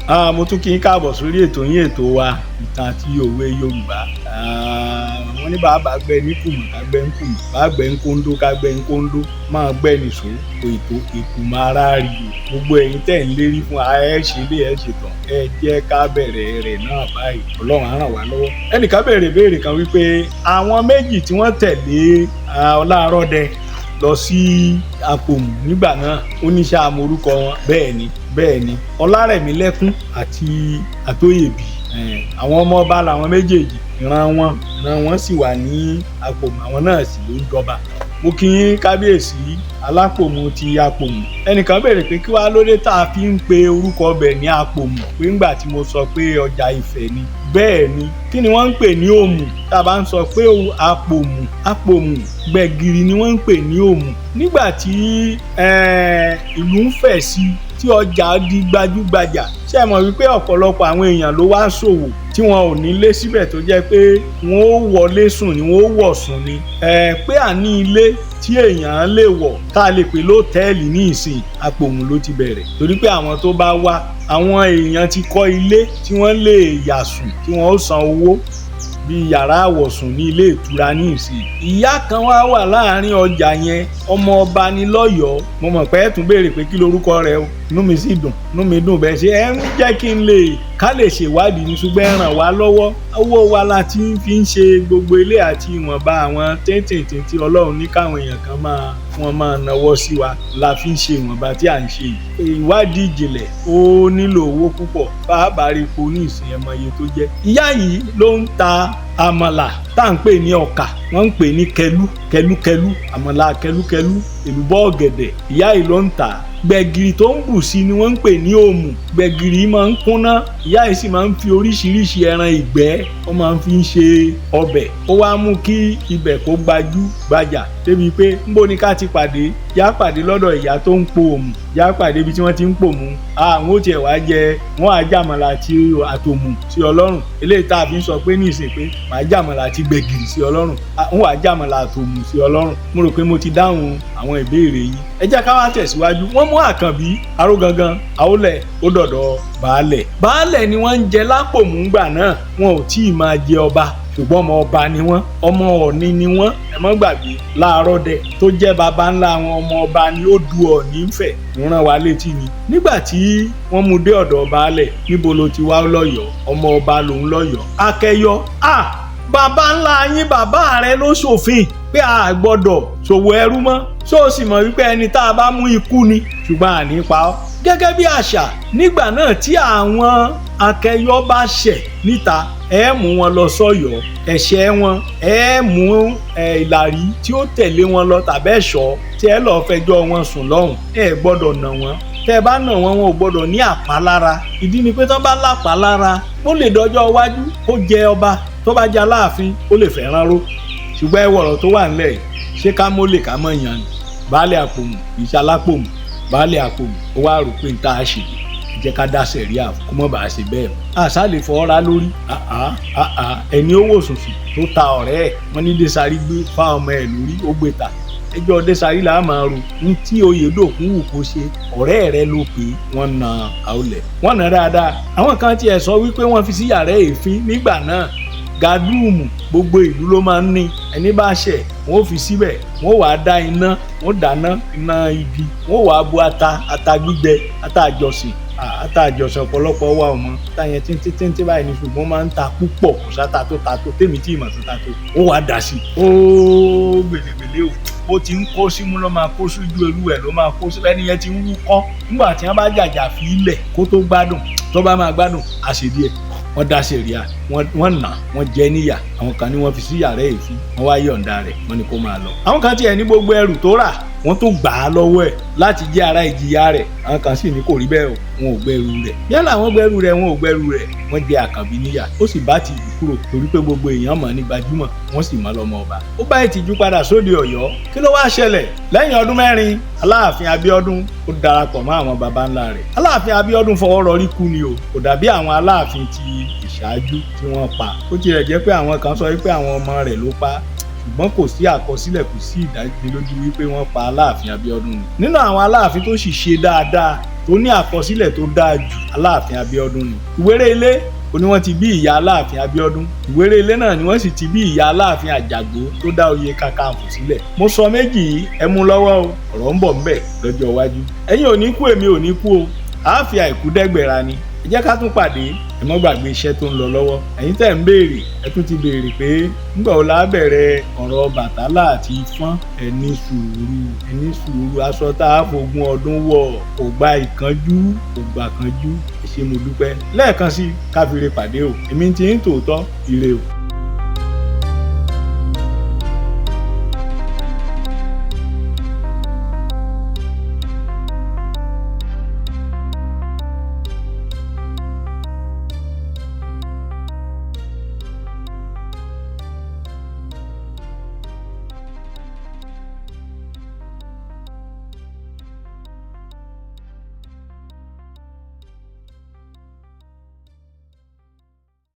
Mo tún kí yín káàbọ̀ sórí ètò yín, ètò wa, ìtàn àti òwe Yorùbá. Wọ́n ní bàbá gbẹ́ ní kùmọ̀ ká gbẹ́ ń kùmọ̀, bá gbẹ́ ń kóńdó ká gbẹ́ ń kóńdó, máa gbẹ́ nìṣó ètò ìkùmọ̀ ara rí o. Gbogbo ẹ̀yin tẹ̀ ń lérí fún ẹ ṣe lé ẹ ṣetán, ẹ jẹ́ ká bẹ̀rẹ̀ rẹ̀ náà báyìí. Ọlọ́run á ràn wá lọ́wọ́. Ẹnìkan béèrè béèrè kan wípé àwọn méjì tí wọ́n tẹ̀lé Ọláàrọ̀dẹ lọ sí Apòmù nígbà náà, ó ní ṣáà mọ orúkọ wọn. Bẹ́ẹ̀ ni, bẹ́ẹ̀ ni, Ọlárẹ̀mílẹ́kún àti Àtóyèbí. Àwọn ọmọ ọba làwọn méjèèjì. Ìran wọn sì wà ní Apòmù, àwọn náà sì ló ń jọba. Mo kí yín, kábíyèsí Alápòmù ti Apòmù. Ẹnìkan béèrè pé kí wàá lóde tá a fi ń pe orúkọ ọbẹ̀ ní Apòmù, pé ńgbà tí mo sọ pé ọjà Ifẹ̀ ni. Bẹ́ẹ̀ ni, kí ni wọ́n ń pè ní òmù? Tá a bá ń sọ pé Apòmù, Apòmù, gbẹ̀gìrì ni wọ́n ń pè ní òmù. Nígbà tí ìlú ń fẹ̀ sí, tí ọjà di gbajúgbajà, ṣé ẹ mọ̀ wípé ọ̀pọ̀lọpọ̀ àwọn èèyàn ló wá ṣòwò tí wọn ò nílé síbẹ̀, tó jẹ́ pé wọ́n ó wọlé sùn ni, wọ́n ó wọ̀ sùn ni. Pé à ní ilé tí èèyàn lè wọ̀ tá a lè pè lótẹ́ẹ̀lì ní ìsìn, Apòmù ló ti bẹ̀rẹ̀, torí pé àwọn tó bá wá, àwọn èèyàn ti kọ́ ilé tí wọ́n lè yà sùn, tí wọ́n ó san owó bíi yàrá àwọ̀sùn ní ilé ìtura ní ìsìn. Ìyá kan wá wà láàrin ọjà yẹn, ọmọ ọba ní lọ́yọ̀ọ́. Mo mọ̀ pé ẹ tún béèrè pé kí lorúkọ rẹ̀ o. Inú mi sì dùn, inú mi dùn bẹ́ẹ̀ ṣe ẹ ń jẹ́ kí n lè ká lè ṣèwádìí ní, ṣùgbọ́n ẹ ràn wá lọ́wọ́. Owó wa la ti ń fi ń ṣe gbogbo ilé àti ìwọ̀nba àwọn tíntìntín tí Ọlọ́run ní káwọn èèyàn kan máa wọ́n máa nawọ́ sí wa la fi ń ṣe ìwọ̀nba tí à ń ṣe yìí. Ìwádìí ìjìnlẹ̀ ó nílò owó púpọ̀. Bá a bá rí epo ní ìsìn, ẹ mọ iye tó jẹ́. Ìyá yìí ló ń ta àmàlà tá à ń pè ní ọkà, wọ́n ń pè ní kẹlú kẹlúkẹlú, àmàlà kẹlúkẹlú, èlùbọ́ ọ̀gẹ̀dẹ̀. Ìyá yìí ló ń tà á. Gbẹ̀gìrì tó ń bù sí ni wọ́n ń pè ní òmù. Gbẹ̀gìrì máa ń kúnná. Ìyá yìí sì máa ń fi oríṣiríṣi ẹran ìgbẹ́, ó máa ń fi ń ṣe ọbẹ̀. Ó wá mú kí ibẹ̀ kó gbajú-gbajà débi pé ńbo ni ká ti pàdé? Yá pàdé lọ́dọ̀ ìyá tó ń po òmù, yá pàdé ibi tí wọ́n ti ń pòmù. Àwọn ó tiẹ̀ wá jẹ, wọ́n á jàmàlà àti àtòmù sí Ọlọ́run. Eléyìí tá a fi ń sọ pé ní ìsìn pé màá jàmàlà àti gbẹ̀gìrì sí Ọlọ́run, ń wàá jàmàlà àtòmù sí Ọlọ́run. Mo rò pé mo ti dáhùn àwọn ìbéèrè yín. Ẹ jẹ́ ká wá tẹ̀síwájú. Wọ́n mú Àkànbí Arógangan Àólẹ̀, ó dọ̀dọ̀ baálẹ̀. Baálẹ̀ ni wọ́n ń jẹ lápòmù ńgbà náà. Wọn ò tí ì máa jẹ ọba, ṣùgbọ́n ọmọ ọba ni wọ́n, ọmọ Ọ̀ọ̀ni ni wọ́n. Ẹ mọ́ gbàgbé, Láàrọ̀dẹ tó jẹ́ baba ńlá wọn, ọmọ ọba ni, ó du Ọ̀ọ̀ni ń fẹ̀. Ń rán wa létí ni. Nígbà tí wọ́n mú dé ọ̀dọ̀ baálẹ̀, níbo ló ti wá? Lọ́yọ̀ọ́. Ọmọ ọba lòun lọ́yọ̀ọ́. Akẹyọ, a baba ńlá yín, bàbá rẹ ló ṣòfin pé a gbọ́dọ̀ ṣòwò ẹrú mọ́. Ṣó o sì mọ̀ wípé ẹni tá a bá mú, ikú ni? Ṣùgbọ́n àní pa ọ́. Gẹ́gẹ́ bí àṣà nígbà náà, tí àwọn akẹyọ bá ṣẹ̀ níta, ẹ mú wọn lọ sọ́yọ̀ọ́. Ẹ̀ṣẹ̀ wọn, ẹ mú ìlàrí tí ó tẹ̀lé wọn lọ tàbí ẹ̀ṣọ́ tí ẹ lọ́ọ́ fẹjọ́ wọn sùn lọ́hùn. Ẹ gbọ́dọ̀ nà wọ́n. Tẹ́ ẹ bá nà wọ́n, wọn ò gbọ́dọ̀ ní àpá lára. Ìdí ni pé tán bá lápá lára, ó lè dọjọ́ iwájú kó jẹ ọba, tó bá jẹ aláàfin, ó lè fẹ́ràn ró. Ṣùgbọ́n ẹ wọ̀rọ̀ tó wà nílẹ̀ yìí, ṣé ká mólè ká mọ̀ yàn ni? Baálé Àpòmù kì í ṣe alápòmù. Baálé Àpòmù ó wá rò pé n tá a ṣe, jẹ́ ká dá sẹ̀ríà kó mọ̀ bá a ṣe bẹ́ẹ̀ mọ́. Àṣà lè fọ́ ra lórí ẹni ó wò sùnsùn tó ta ọ̀rẹ́ ẹ̀. Wọ́n ní Désàrí gbé fáwọn ọmọ ẹ̀ lórí, ó gbé ta. Ẹjọ́ Désàrí là á máa ro ní tí Oyèdòkun wù kó ṣe. Ọ̀rẹ́ rẹ ló pé wọ́n na Àólẹ̀, wọ́n na dáadáa. Àwọn kan tiẹ̀ sọ wípé wọ́n fi sí yàrá èéfín nígbà náà. Gadúùmù gbogbo ìlú ló máa ń ní. Ẹni bá ṣẹ̀, wọ́n ó fi síbẹ̀, wọ́n wàá dá iná, wọ́n dáná iná igi, wọ́n wàá bu ata, ata gbígbẹ, ata àjọsìn, ata àjọsìn. Ọ̀pọ̀lọpọ̀ wà ọmọ ata yẹn tíntín tíntín báyìí ni, ṣùgbọ́n máa ń ta púpọ̀. Kò sáta tó ta tó tèmi tí ìmọ̀ tó ta tó. Ó wàá dà sí i, ó gbèlègbèlè o. Ó ti ń kó símú ló máa kó sójú olú ẹ̀, ló máa kó sí ẹni yẹn ti ń wúkọ́. Nígbà tí wọ́n bá jàjà fi ilẹ̀ kó tó gbádùn, tó bá máa gbádùn àṣedíẹ̀, wọ́n dá sẹ̀ríà, wọ́n nà wọ́n jẹ níyà. Àwọn kan ní wọ́n fi sí yàrá èéfín, wọ́n wá yọ̀ǹda rẹ̀, wọ́n ní kó máa lọ. Àwọn kan tiẹ̀ ní gbogbo ẹrù tó rà, wọ́n tó gbà á lọ́wọ́ ẹ̀ láti jẹ́ ara ìjìyà rẹ̀. Àwọn kan sì ní kò rí bẹ́ẹ̀ o, wọn ò gbẹrù rẹ̀. Yálà wọ́n gbẹrù rẹ̀, wọn ò gbẹrù rẹ̀, wọ́n jẹ Àkànbí níyà. Ó sì bá tìjú kúrò, torí pé gbogbo èèyàn mọ̀ ní gbajúmọ̀, wọ́n sì mọ̀ lọ́mọ ọba. Ó bá ìtìjú padà sóde Ọ̀yọ́. Kí ló wá ṣẹlẹ̀ lẹ́yìn ọdún 4? Aláàfin Abíọ́dún ó darapọ̀ mọ́ àwọn baba ńlá rẹ̀. Aláàfin Abíọ́dún fọwọ́ rọrí kú ni o. Kò dàbí àwọn aláàfin ti ìṣáájú tí wọ́n pa. Ó tilẹ̀ jẹ́ pé àwọn kan sọ wípé àwọn ọmọ rẹ̀ ló pa. Ṣùgbọ́n kò sí àkọsílẹ̀, kò sí ìdánilójú wípé wọ́n pa Aláàfin Abíọ́dún ni. Nínú àwọn Aláàfin tó sì ṣe dáadáa, tó ní àkọsílẹ̀ tó dáa jù, Aláàfin Abíọ́dún ni. Ìwéré Ilé ó ní wọ́n ti bí ìyá Aláàfin Abíọ́dún. Ìwéré Ilé náà ni wọ́n sì ti bí ìyá Aláàfin Àjàgbó tó dá oyè Kakanfò sílẹ̀. Mo sọ méjì yìí, ẹ mú lọ́wọ́ o, ọ̀rọ̀ ń bọ̀ ńbẹ̀ lọ́jọ́ iwájú. Ẹ̀yin ò ní kú, èmi ò ní kú o, àáfi àìkú dẹ́gbẹ̀ra ni. Ẹ jẹ́ ká tún pàdé. Ẹ mọ́ gbàgbé iṣẹ́ tó ń lọ lọ́wọ́. Ẹ̀yin tẹ́ ń béèrè, ẹ tún ti béèrè pé ńgbà wo la bẹ̀rẹ̀ ọ̀rọ̀ Bàtálá àti Ifọ̀n. Ẹ ní sùúrù, ẹ ní sùúrù. Aṣọ tá a fogún ọdún wọ̀ kò gba ìkánjú, kò gbà kánjú. Ẹ ṣé, mo dúpẹ́ lẹ́ẹ̀kan sí. Káfíńre pàdé o. Èmi ti ń tòótọ́. Ire o.